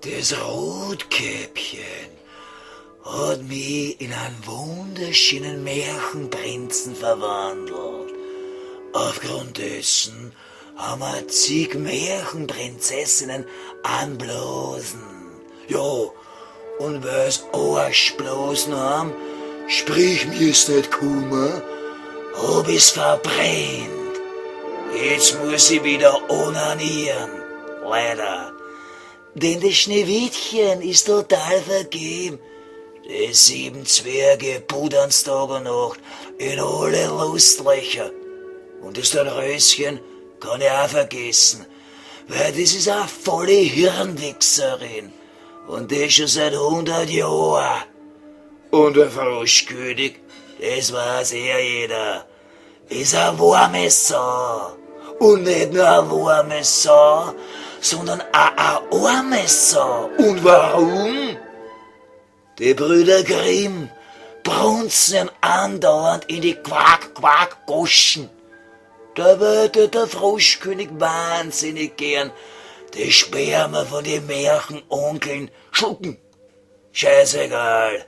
Des Rotkäppchen hat mi in an wunderschönen Märchenprinzen verwandelt. Aufgrund dessen ham ma zig Märchenprinzessinnen anblasen. Ja, und weil's Arschblasen ham, sprich mir's net kumma, hab ich's verbrennt. Jetzt muss ich wieder onanieren, leider. Denn des Schneewittchen is total vergeben. Die sieben Zwerge pudern's Tag und Nacht in alle Lustlöcher. Und das Dornröschen kann ich auch vergessen, weil das is a volle Hirnwichserin. Und das schon seit 100 Jahren. Und der Froschkönig, das weiß eh jeder, is a warme Sau. Und nicht nur a warme Sau, sondern auch a arme Sau. Und warum? Die Brüder Grimm brunzen ihm andauernd in die Quack-Quack-Goschen. Dabei tät der Froschkönig wahnsinnig gern die Sperma von den Märchenonkeln schlucken. Scheißegal.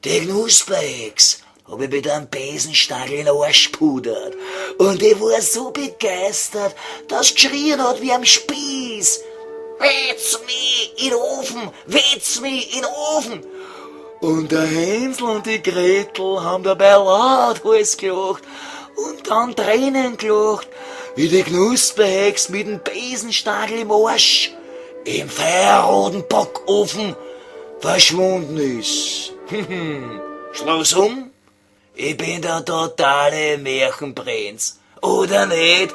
Die Knusperhex hab ich mit einem Besenstangl in den Arsch pudert. Und die war so begeistert, dass geschrien hat wie am Spieß. Wetz mi in den Ofen, wetz mi in den Ofen. Und der Hänsel und die Gretel haben dabei lauthals gelacht und dann Tränen gelacht, wie die Knusperhex mit dem Besenstangl im Arsch im feuerroten Backofen verschwunden ist. Schluss um, ich bin der totale Märchenprinz. Oder nicht?